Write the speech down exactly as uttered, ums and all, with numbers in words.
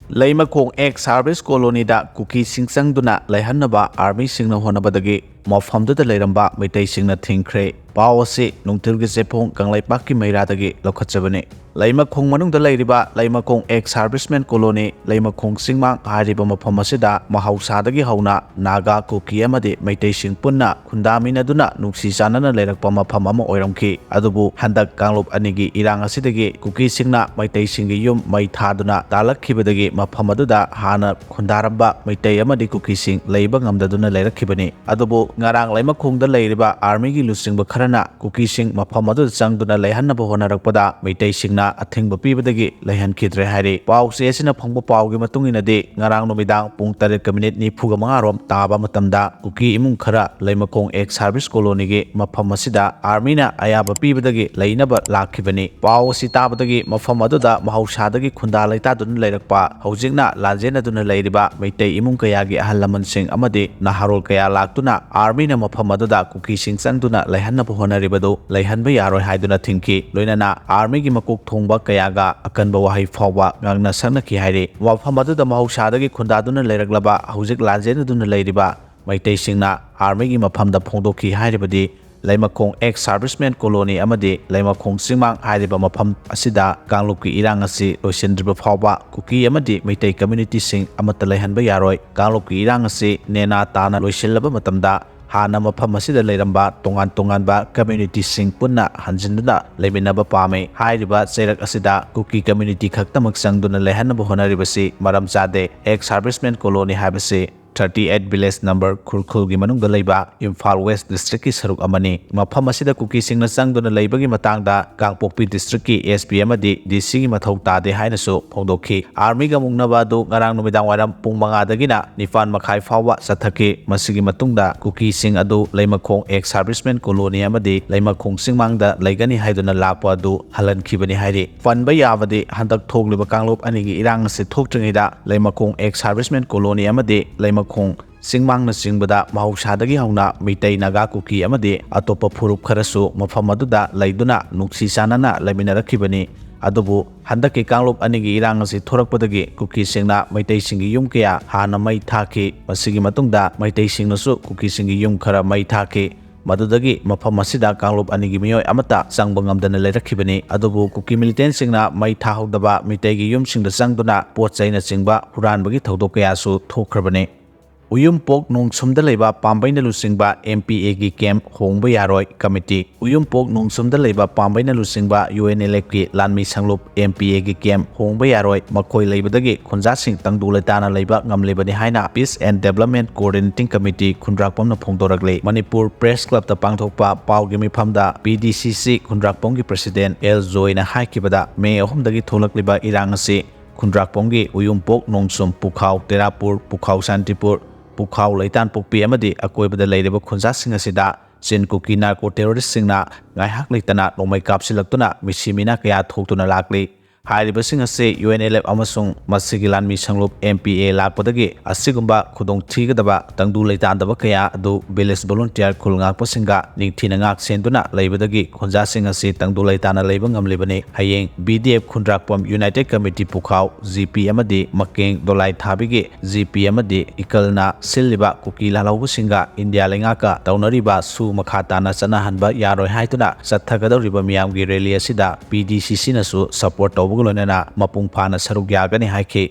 ꯂꯩꯃꯈꯣꯡ X service ꯀꯣꯂꯣꯅꯤꯗ ꯀꯨꯀꯤꯁꯤꯡ ꯆꯪꯗꯨꯅ ꯂꯩꯍꯟꯅꯕ ꯑꯥꯔꯃꯤꯁꯤꯡꯅ ꯍꯣꯠꯅꯕꯗꯒꯤ ꯃꯐꯝꯗꯨꯗ ꯂꯩꯔꯝꯕ ꯃꯩꯇꯩꯁꯤꯡꯅ ꯊꯤꯡꯈ꯭ꯔꯦ꯫ ꯄꯥꯎ ꯑꯁꯤ ꯅꯨꯡꯊꯤꯜꯒꯤ ꯆꯦꯐꯣꯡ ꯀꯪꯂꯩꯄꯥꯛꯀꯤ ꯃꯩꯔꯥꯗꯒꯤ ꯂꯧꯈꯠꯆꯕꯅꯤ꯫ ꯂꯩꯃꯈꯣꯡ ꯃꯅꯨꯡꯗ ꯂꯩꯔꯤꯕ ꯂꯩꯃꯈꯣꯡ ꯑꯦꯛꯁ ꯁꯥꯔꯚꯤꯁꯃꯦꯟ ꯀꯣꯂꯣꯅꯤ, ꯂꯩꯃꯈꯣꯡ ꯆꯤꯡꯃꯥꯡ ꯍꯥꯏꯔꯤꯕ ꯃꯐꯝ ꯑꯁꯤꯗ ꯃꯍꯧꯁꯥꯗꯒꯤ ꯍꯧꯅ ꯅꯥꯒꯥ, ꯀꯨꯀꯤ ꯑꯃꯗꯤ ꯃꯩꯇꯩꯁꯤꯡ ꯄꯨꯟꯅ ꯈꯨꯟꯗꯥꯃꯤꯟꯅꯗꯨꯅ ꯅꯨꯡꯁꯤ ꯆꯥꯟꯅꯅ ꯂꯩꯔꯛꯄ ꯃꯐꯝ ꯑꯃ ꯑꯣꯏꯔꯝꯈꯤ꯫ ꯑꯗꯨꯕꯨ ꯍꯟꯗꯛ ꯀꯥꯡꯂꯨꯞ ꯑꯅꯤꯒꯤ ꯏꯔꯥꯡ ꯑꯁꯤꯗꯒꯤ ꯀꯨꯀꯤꯁꯤꯡꯅ ꯃꯩꯇꯩꯁꯤꯡꯒꯤ ꯌꯨꯝ ꯃꯩ ꯊꯥꯗꯨꯅ ꯇꯥꯜꯂꯛꯈꯤꯕꯗꯒꯤ ꯃꯐꯝ ꯑꯗꯨꯗ ꯍꯥꯟꯅ ꯈꯨꯟꯗꯥꯔꯝꯕ ꯃꯩꯇꯩ ꯑꯃꯗꯤ ꯀꯨꯀꯤꯁꯤꯡ ꯂꯩꯕ ꯉꯝꯗꯗꯨꯅ ꯂꯩꯔꯛꯈꯤꯕꯅꯤ꯫ ꯑꯗꯨꯕꯨ ꯉꯔꯥꯡ ꯂꯩꯃꯈꯣꯡꯗ ꯂꯩꯔꯤꯕ ꯑꯥꯔꯃꯤꯒꯤ ꯂꯨꯆꯤꯡꯕ ꯈꯔꯅ ꯀꯨꯀꯤꯁꯤꯡ ꯃꯐꯝ ꯑꯗꯨꯗ ꯆꯪꯗꯨꯅ ꯂꯩꯍꯟꯅꯕ ꯍꯣꯠꯅꯔꯛꯄꯗ ꯃꯩꯇꯩꯁꯤꯡꯅ ꯑꯊꯤꯡꯕ ꯄꯤꯕꯗꯒꯤ ꯂꯩꯍꯟꯈꯤꯗ꯭ꯔꯦ ꯍꯥꯏꯔꯤ꯫ ꯄꯥꯎ ꯆꯦ ꯑꯁꯤꯅ ꯐꯪꯕ ꯄꯥꯎꯒꯤ ꯃꯇꯨꯡ ꯏꯟꯅꯗꯤ, ꯉꯔꯥꯡ ꯅꯨꯃꯤꯗꯥꯡ ꯄꯨꯡ ꯇꯔꯦꯠꯀ ꯃꯤꯅꯤꯠ ꯅꯤꯐꯨꯒ ꯃꯉꯥ ꯔꯣꯝ ꯇꯥꯕ ꯃꯇꯝꯗ ꯀꯨꯀꯤ ꯏꯃꯨꯡ ꯈꯔ ꯂꯩꯃꯈꯣꯡ ꯑꯦꯛꯁ ꯁꯥꯔꯚꯤꯁ ꯀꯣꯂꯣꯅꯤꯒꯤ ꯃꯐꯝ ꯑꯁꯤꯗ ꯑꯥꯔꯃꯤꯅ ꯑꯌꯥꯕ ꯄꯤꯕꯗꯒꯤ ꯂꯩꯅꯕ ꯂꯥꯛꯈꯤꯕꯅꯤ꯫ ꯄꯥꯎ ꯑꯁꯤ ꯇꯥꯕꯗꯒꯤ ꯃꯐꯝ ꯑꯗꯨꯗ ꯃꯍꯧꯁꯥꯗꯒꯤ ꯈꯨꯟꯗꯥ ꯂꯩꯇꯥꯗꯨꯅ ꯂꯩꯔꯛꯄ, ꯍꯧꯖꯤꯛꯅ ꯂꯥꯟꯖꯦꯟꯅꯗꯨꯅ ꯂꯩꯔꯤꯕ ꯃꯩꯇꯩ ꯏꯃꯨꯡ ꯀꯌꯥꯒꯤ ꯑꯍꯜ ꯂꯃꯟꯁꯤꯡ ꯑꯃꯗꯤ ꯅꯍꯥꯔꯣꯜ ꯀꯌꯥ ꯂꯥꯛꯇꯨꯅ ꯑꯥꯔꯃꯤꯅ ꯃꯐꯝ ꯑꯗꯨꯗ ꯀꯨꯀꯤꯁꯤꯡ ꯆꯪꯗꯨꯅ ꯂꯩꯍꯟꯅꯕ ꯍꯣꯠꯅꯔꯤꯕꯗꯨ ꯂꯩꯍꯟꯕ ꯌꯥꯔꯣꯏ ꯍꯥꯏꯗꯨꯅ ꯊꯤꯡꯈꯤ꯫ ꯂꯣꯏꯅꯅ ꯑꯥꯔꯃꯤꯒꯤ ꯃꯀꯣꯛ ꯊꯣꯡꯕ ꯀꯌꯥꯒ ꯑꯀꯟꯕ ꯋꯥꯍꯩ ꯐꯥꯎꯕ ꯉꯥꯡꯅ ꯁꯛꯅꯈꯤ ꯍꯥꯏꯔꯤ꯫ ꯃꯐꯝ ꯑꯗꯨꯗ ꯃꯍꯧꯁꯥꯗꯒꯤ ꯈꯨꯟꯗꯥꯗꯨꯅ ꯂꯩꯔꯛꯂꯕ, ꯍꯧꯖꯤꯛ ꯂꯥꯟꯖꯦꯟꯅꯗꯨꯅ ꯂꯩꯔꯤꯕ ꯃꯩꯇꯩꯁꯤꯡꯅ ꯑꯥꯔꯃꯤꯒꯤ ꯃꯐꯝꯗ ꯐꯣꯡꯗꯣꯛꯈꯤ ꯍꯥꯏꯔꯤꯕꯗꯤ, ꯂꯩꯃꯈꯣꯡ ꯑꯦꯛꯁ ꯁꯥꯔꯚꯤꯁꯃꯦꯟ ꯀꯣꯂꯣꯅꯤ ꯑꯃꯗꯤ ꯂꯩꯃꯈꯣꯡ ꯆꯤꯡꯃꯥꯡ ꯍꯥꯏꯔꯤꯕ ꯃꯐꯝ ꯑꯁꯤꯗ ꯀꯥꯡꯂꯨꯞꯀꯤ ꯏꯔꯥꯡ ꯑꯁꯤ ꯂꯣꯏꯁꯤꯟꯗ꯭ꯔꯤꯕ ꯐꯥꯎꯕ ꯀꯨꯀꯤ ꯑꯃꯗꯤ ꯃꯩꯇꯩ ꯀꯝꯃ꯭ꯌꯨꯅꯤꯇꯤꯁꯤꯡ ꯑꯃꯠꯇ ꯂꯩꯍꯟꯕ ꯌꯥꯔꯣꯏ꯫ ꯀꯥꯡꯂꯨꯞꯀꯤ ꯏꯔꯥꯡ ꯑꯁꯤ ꯅꯦꯅꯥ ꯇꯥꯅ ꯂꯣꯏꯁꯤꯜꯂꯕ ꯃꯇꯝꯗ ꯍꯥꯟꯅ ꯃꯐꯝ ꯑꯁꯤꯗ ꯂꯩꯔꯝꯕ ꯇꯣꯉꯥꯟ ꯇꯣꯉꯥꯟꯕ ꯀꯝꯃ꯭ꯌꯨꯅꯤꯇꯤꯁꯤꯡ ꯄꯨꯟꯅ ꯍꯟꯖꯤꯟꯗꯨꯅ ꯂꯩꯃꯤꯟꯅꯕ ꯄꯥꯝꯃꯤ꯫ ꯍꯥꯏꯔꯤꯕ ꯆꯩꯔꯛ ꯑꯁꯤꯗ ꯀꯨꯀꯤ ꯀꯝꯃ꯭ꯌꯨꯅꯤꯇꯤ ꯈꯛꯇꯃꯛ ꯆꯪꯗꯨꯅ ꯂꯩꯍꯟꯅꯕ ꯍꯣꯠꯅꯔꯤꯕꯁꯤ ꯃꯔꯝ ꯆꯥꯗꯦ꯫ ꯑꯦꯛꯁ ꯁꯥꯔꯚꯤꯁꯃꯦꯟ ꯀꯣꯂꯣꯅꯤ ꯍꯥꯏꯕꯁꯤ thirty eight village number ꯈꯨꯔꯈꯨꯜꯒꯤ ꯃꯅꯨꯡꯗ ꯂꯩꯕ ꯏꯝꯐꯥꯜ ꯋꯦꯁ ꯗꯤꯁꯇ꯭ꯔꯤꯛꯀꯤ ꯁꯔꯨꯛ ꯑꯃꯅꯤ꯫ ꯃꯐꯝ ꯑꯁꯤꯗ ꯀꯨꯀꯤꯁꯤꯡꯅ ꯆꯪꯗꯨꯅ ꯂꯩꯕꯒꯤ ꯃꯇꯥꯡꯗ ꯀꯥꯡꯄꯣꯛꯄꯤ ꯗꯤꯁꯇ꯭ꯔꯤꯛꯀꯤ ꯑꯦꯁ ꯄꯤ ꯑꯃꯗꯤ ꯗꯤ ꯁꯤꯒꯤ ꯃꯊꯧ ꯇꯥꯗꯦ ꯍꯥꯏꯅꯁꯨ ꯐꯣꯡꯗꯣꯛꯈꯤ꯫ ꯑꯥꯔꯃꯤꯒ ꯃꯨꯛꯅꯕ ꯑꯗꯨ ꯉꯔꯥꯡ ꯅꯨꯃꯤꯗꯥꯡ ꯋꯥꯏꯔꯝ ꯄꯨꯡ ꯃꯉꯥꯗꯒꯤꯅ ꯅꯤꯄꯥꯟ ꯃꯈꯥꯏ ꯐꯥꯎꯕ ꯆꯠꯊꯈꯤ꯫ ꯃꯁꯤꯒꯤ ꯃꯇꯨꯡꯗ ꯀꯨꯀꯤꯁꯤꯡ ꯑꯗꯨ ꯂꯩꯃꯈꯣꯡ ꯑꯦꯛꯁ ꯁꯥꯔꯚꯤꯁꯃꯦꯟ ꯀꯣꯂꯣꯅꯤ ꯑꯃꯗꯤ ꯂꯩꯃꯈꯣꯡ ꯆꯤꯡꯃꯥꯡꯗ ꯂꯩꯒꯅꯤ ꯍꯥꯏꯗꯨꯅ ꯂꯥꯛꯄ ꯑꯗꯨ ꯍꯜꯍꯟꯈꯤꯕꯅꯤ ꯍꯥꯏꯔꯤ꯫ ꯄꯟꯕ ꯌꯥꯕꯗꯤ, ꯍꯟꯗꯛ ꯊꯣꯛꯂꯤꯕ ꯀꯥꯡꯂꯨꯞ ꯑꯅꯤꯒꯤ ꯏꯔꯥꯡ ꯑꯁꯤ ꯊꯣꯛꯇ꯭ꯔꯤꯉꯩꯗ ꯂꯩꯃꯈꯣꯡ ꯑꯦꯛꯁ ꯁꯥꯔꯚꯤꯁꯃꯦꯟ ꯀꯣꯂꯣꯅꯤ ꯑꯃꯗꯤ ꯂꯩꯃꯈꯣꯡ ꯆꯤꯡꯃꯥꯡꯅꯆꯤꯡꯕꯗ ꯃꯍꯧꯁꯥꯗꯒꯤ ꯍꯧꯅ ꯃꯤꯇꯩ, ꯅꯥꯒꯥ, ꯀꯨꯀꯤ ꯑꯃꯗꯤ ꯑꯇꯣꯞꯄ ꯐꯨꯔꯨꯞ ꯈꯔꯁꯨ ꯃꯐꯝ ꯑꯗꯨꯗ ꯂꯩꯗꯨꯅ ꯅꯨꯡꯁꯤ ꯆꯥꯟꯅꯅ ꯂꯩꯃꯤꯟꯅꯔꯛꯈꯤꯕꯅꯤ꯫ ꯑꯗꯨꯕꯨ ꯍꯟꯗꯛꯀꯤ ꯀꯥꯡꯂꯨꯞ ꯑꯅꯤꯒꯤ ꯏꯔꯥꯡ ꯑꯁꯤ ꯊꯣꯔꯛꯄꯗꯒꯤ ꯀꯨꯀꯤꯁꯤꯡꯅ ꯃꯩꯇꯩꯁꯤꯡꯒꯤ ꯌꯨꯝ ꯀꯌꯥ ꯍꯥꯟꯅ ꯃꯩ ꯊꯥꯈꯤ꯫ ꯃꯁꯤꯒꯤ ꯃꯇꯨꯡꯗ ꯃꯩꯇꯩꯁꯤꯡꯅꯁꯨ ꯀꯨꯀꯤꯁꯤꯡꯒꯤ ꯌꯨꯝ ꯈꯔ ꯃꯩ ꯊꯥꯈꯤ꯫ ꯃꯗꯨꯗꯒꯤ ꯃꯐꯝ ꯑꯁꯤꯗ ꯀꯥꯡꯂꯨꯞ ꯑꯅꯤꯒꯤ ꯃꯤꯑꯣꯏ ꯑꯃꯠꯇ ꯆꯪꯕ ꯉꯝꯗꯅ ꯂꯩꯔꯛꯈꯤꯕꯅꯤ꯫ ꯑꯗꯨꯕꯨ ꯀꯨꯀꯤ ꯃꯤꯂꯤꯇꯦꯟꯁꯤꯡꯅ ꯃꯩ ꯊꯥꯍꯧꯗꯕ ꯃꯤꯇꯩꯒꯤ ꯌꯨꯝꯁꯤꯡꯗ ꯆꯪꯗꯨꯅ ꯄꯣꯠ ꯆꯩꯅꯆꯤꯡꯕ ꯍꯨꯔꯥꯟꯕꯒꯤ ꯊꯧꯗꯣꯛ ꯀꯌꯥꯁꯨ ꯊꯣꯛꯈ꯭ꯔꯕꯅꯤ꯫ ꯎꯌꯨꯝꯄꯣꯛ ꯅꯣꯡꯁꯨꯝꯗ ꯂꯩꯕ ꯄꯥꯝꯕꯩꯅ ꯂꯨꯆꯤꯡꯕ M P A ꯒꯤ ꯀꯦꯝꯞ ꯍꯣꯡꯕ ꯌꯥꯔꯣꯏ ꯀꯃꯤꯇꯤ꯫ ꯎꯌꯨꯝꯄꯣꯛ ꯅꯣꯡꯁꯨꯝꯗ ꯂꯩꯕ ꯄꯥꯝꯕꯩꯅ ꯂꯨꯆꯤꯡꯕ U N L F ꯀꯤ ꯂꯥꯟꯃꯤ ꯁꯪꯂꯨꯞ M P A ꯒꯤ ꯀꯦꯝꯞ ꯍꯣꯡꯕ ꯌꯥꯔꯣꯏ꯫ ꯃꯈꯣꯏ ꯂꯩꯕꯗꯒꯤ ꯈꯨꯟꯖꯥꯁꯤꯡ ꯇꯪꯗꯨ ꯂꯩꯇꯥꯅ ꯂꯩꯕ ꯉꯝꯂꯤꯕꯅꯤ ꯍꯥꯏꯅ Peace and Development Coordinating Committee ꯈꯨꯟꯗ꯭ꯔꯥꯛꯄꯝꯅ ꯐꯣꯡꯗꯣꯔꯛꯂꯤ꯫ ꯃꯅꯤꯄꯨꯔ ꯄ꯭ꯔꯦꯁ ꯀ꯭ꯂꯕꯇ ꯄꯥꯡꯊꯣꯛꯄ ꯄꯥꯎꯒꯤ ꯃꯤꯐꯝꯗ P D C C ꯈꯨꯟꯗ꯭ꯔꯥꯛꯄꯝꯒꯤ ꯄ꯭ꯔꯁꯤꯗꯦꯟ ꯑꯦꯜ ꯖꯣꯏꯅ ꯍꯥꯏꯈꯤꯕꯗ, ꯃꯦ ꯑꯍꯨꯝꯗꯒꯤ ꯊꯣꯛꯂꯛꯂꯤꯕ ꯏꯔꯥꯡ ꯑꯁꯤ ꯈꯨꯟꯗ꯭ꯔꯥꯛꯄꯝꯒꯤ ꯎꯌꯨꯝꯄꯣꯛ ꯅꯣꯡꯁꯨꯝ, ꯄꯨꯈꯥꯎ, ꯇꯦꯔꯥꯄꯨꯔ, ꯄꯨꯈꯥꯎ ꯁꯥꯟꯇꯤꯄꯨꯔ, ꯄꯨꯈꯥꯎ ꯂꯩꯇꯥꯟꯄꯣꯛꯄꯤ ꯑꯃꯗꯤ ꯑꯀꯣꯏꯕꯗ ꯂꯩꯔꯤꯕ ꯈꯨꯟꯖꯥꯁꯤꯡ ꯑꯁꯤꯗ ꯆꯤꯟ ꯀꯨꯀꯤ ꯅꯥꯔꯀꯣ ꯇꯦꯔꯣꯔꯤꯁꯁꯤꯡꯅ ꯉꯥꯏꯍꯥꯛ ꯂꯩꯇꯅ ꯅꯣꯡꯃꯩ ꯀꯥꯞꯁꯤꯜꯂꯛꯇꯨꯅ ꯃꯤꯁꯤ ꯃꯤꯅꯥ ꯀꯌꯥ ꯊꯣꯛꯇꯨꯅ ꯂꯥꯛꯂꯤ꯫ ꯍꯥꯏꯔꯤꯕꯁꯤꯡ ꯑꯁꯤ U N L F ꯑꯃꯁꯨꯡ ꯃꯁꯤꯒꯤ ꯂꯥꯟꯃꯤ ꯁꯪꯂꯨꯞ M P A ꯂꯥꯛꯄꯗꯒꯤ ꯑꯁꯤꯒꯨꯝꯕ ꯈꯨꯗꯣꯡꯊꯤꯒꯗꯕ ꯇꯪꯗꯨ ꯂꯩꯇꯥꯗꯕ ꯀꯌꯥ ꯑꯗꯨ ꯚꯤꯂꯦꯖ ꯚꯣꯂꯨꯟꯇꯤꯌꯔ ꯈꯨꯜ ꯉꯥꯛꯄꯁꯤꯡꯒ ꯅꯤꯡꯊꯤꯅ ꯉꯥꯛ ꯁꯦꯟꯗꯨꯅ ꯂꯩꯕꯗꯒꯤ ꯈꯨꯟꯖꯥꯁꯤꯡ ꯑꯁꯤ ꯇꯪꯗꯨ ꯂꯩꯇꯥꯅ ꯂꯩꯕ ꯉꯝꯂꯤꯕꯅꯤ꯫ ꯍꯌꯦꯡ B D F ꯈꯨꯟꯗ꯭ꯔꯥꯛꯄꯝ United Committee ꯄꯨꯈꯥꯎ, G P ꯑꯃꯗꯤ ꯃꯀꯦꯡ ꯗꯣꯂꯥꯏ ꯊꯥꯕꯤꯒꯤ G P ꯑꯃꯗꯤ ꯏꯀꯜꯅ ꯁꯤꯜꯂꯤꯕ ꯀꯨꯀꯤ ꯂꯥꯜꯍꯧꯕꯁꯤꯡꯒ ꯏꯟꯗꯤꯌꯥ ꯂꯩꯉꯥꯛꯀ ꯇꯧꯅꯔꯤꯕ ꯁꯨ ꯃꯈꯥ ꯇꯥꯅ ꯆꯠꯅꯍꯟꯕ ꯌꯥꯔꯣꯏ ꯍꯥꯏꯗꯨꯅ ꯆꯠꯊꯒꯗꯧꯔꯤꯕ ꯃꯤꯌꯥꯝꯒꯤ ꯔꯦꯂꯤ ꯑꯁꯤꯗ P D C C ꯅꯁꯨ ꯁꯄꯣꯔꯠ ꯇꯧꯕꯒ ꯂꯣꯏꯅꯅ ꯃꯄꯨꯡ ꯐꯥꯅ ꯁꯔꯨꯛ ꯌꯥꯒꯅꯤ ꯍꯥꯏꯈꯤ꯫